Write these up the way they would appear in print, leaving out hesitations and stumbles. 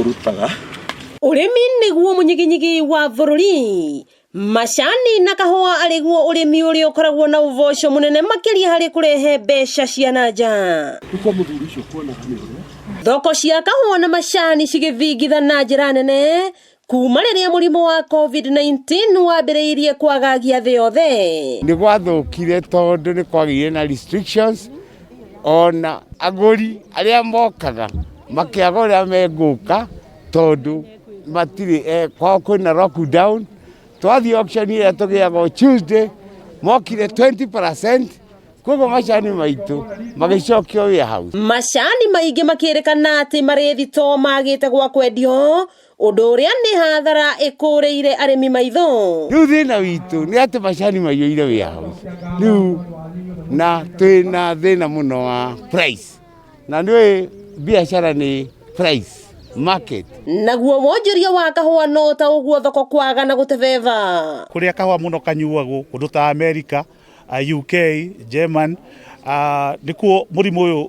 Ũrutaga. Ũrĩmi nĩguo mũnyiginyigi wa bũrũri. Macani na kahũa arĩguo ũrĩmi ũrĩa ũkoragwo na ũboco mũnene makĩria harĩ kũrehe mbeca cia na nja. Nĩ kwa mũthuri ũcio kuonaga nĩ ũrĩa. Thoko cia kahũa na macani cigĩthingitha na njĩra nene kuma rĩrĩa mũrimũ wa COVID-19 wambĩrĩirie kwagagia thĩ yothe. Nĩ gwathũkire tondũ nĩ kwagĩire na restrictions ona agũri arĩa mokaga makĩaga ũrĩa megũka tondũ matirĩ eh, kwao kwĩna lockdown. Twathiĩ auction ĩrĩa tũgĩaga o Tuesday mokire 20% koguo macani maitũ magĩcokio warehouse. Macani maingĩ makĩrĩkana atĩ marĩ thitoo magĩte gwa kwendio ũndũ ũrĩa nĩ hathara ĩkũrĩire arĩmi maitho. Rĩu thĩna witũ nĩ atĩ macani maiyũire warehouse rĩu na twĩna thĩna mũno wa price na nĩũĩ biacara nĩ price market. Naguo wonjoria wa kahũa no ta ũguo thoko kwaga na gũtebeba. Kũrĩa kahũa mũno kanyuagwo kũndũ ta America, UK, German, nĩkuo mũrimũ ũyũ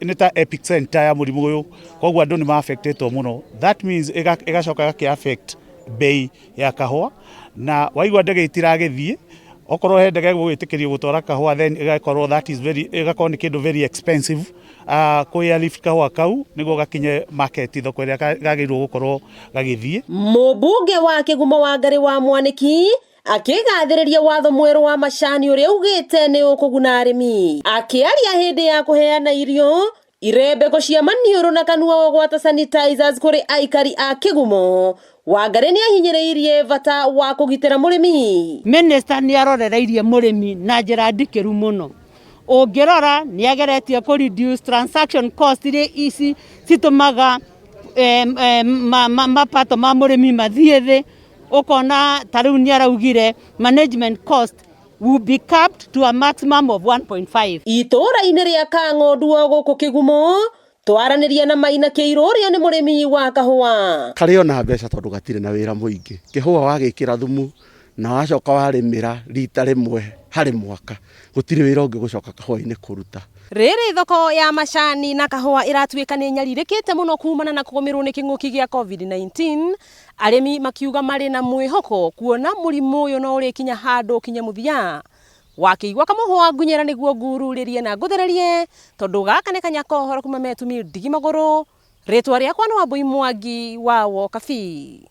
nĩ ta epicenter ya mũrimũ ũyũ, koguo andũ nĩ ma affectetwo mũno. That means ĩgacoka ĩgakĩ affect bei ya kahũa, na waigua ndege itiragĩthiĩ, okorwo he ndege ĩgũgĩtĩkĩrio gũtwara kahũa then ĩgakorwo that is very, ĩgakorwo nĩ kĩndũ very expensive kũ airlift kahũa kau nĩguo gakinye market thoko ĩrĩa kagĩrĩirwo gũkorwo gagĩthiĩ. Mũmbunge wa Kĩgumo Wangarĩ wa Mwanĩki akĩgathĩrĩria watho mwerũ wa macani ũrĩa ugĩte nĩ ũkũguna arĩmi. Akĩaria hĩndĩ ya kũheana irio irembeko cia maniũrũ na kanua o gwata sanitizers kũrĩ aikari a Kĩgumo, Wangarĩ nĩ ahinyĩrĩirie bata wa kũgitĩra mũrĩmi. Minister nĩ arorereirie mũrĩmi na njĩra ndikĩru mũno. Ũngĩrora nĩ ageretie kũ reduce transaction cost iria ici citũmaga mapato ma mũrĩmi mathiĩ thĩ. Ũkona ta rĩu nĩ araugire management cost will be capped to a maximum of 1.5. Itũũra-inĩ rĩa Kang'ondu o gũkũ Kĩgumo, twaranĩria na Maina Kĩirũ ũrĩa nĩ mũrĩmi wa kahũa. Karĩ ona mbeca tondũ gatirĩ na wĩra mũingĩ. Kĩhũa wagĩkĩra thumu na wacoka warĩmĩra rita rĩmwe harĩ mwaka, gũtirĩ wĩra ũngĩ gũcoka kahũa-inĩ kũruta. Rĩrĩ thoko ya macani na kahũa ĩratuĩka nĩ nyarirĩkĩte mũno kumana na kũgũmĩrwo nĩ kĩng'ũki gĩa COVID-19, arĩmi makiuga marĩ na mwĩhoko kuona mũrimũ ũyũ no ũrĩkinya handũ ũkinye mũthia. Wakĩigua kamũhũa ngunyĩra nĩguo ngururĩrie na ngũthererie tondũ gaka nĩ kanya kohoro kuma metumi ndigi magũrũ. Rĩtwa rĩakwa nĩ Wambui Mwangi wa Wokabi.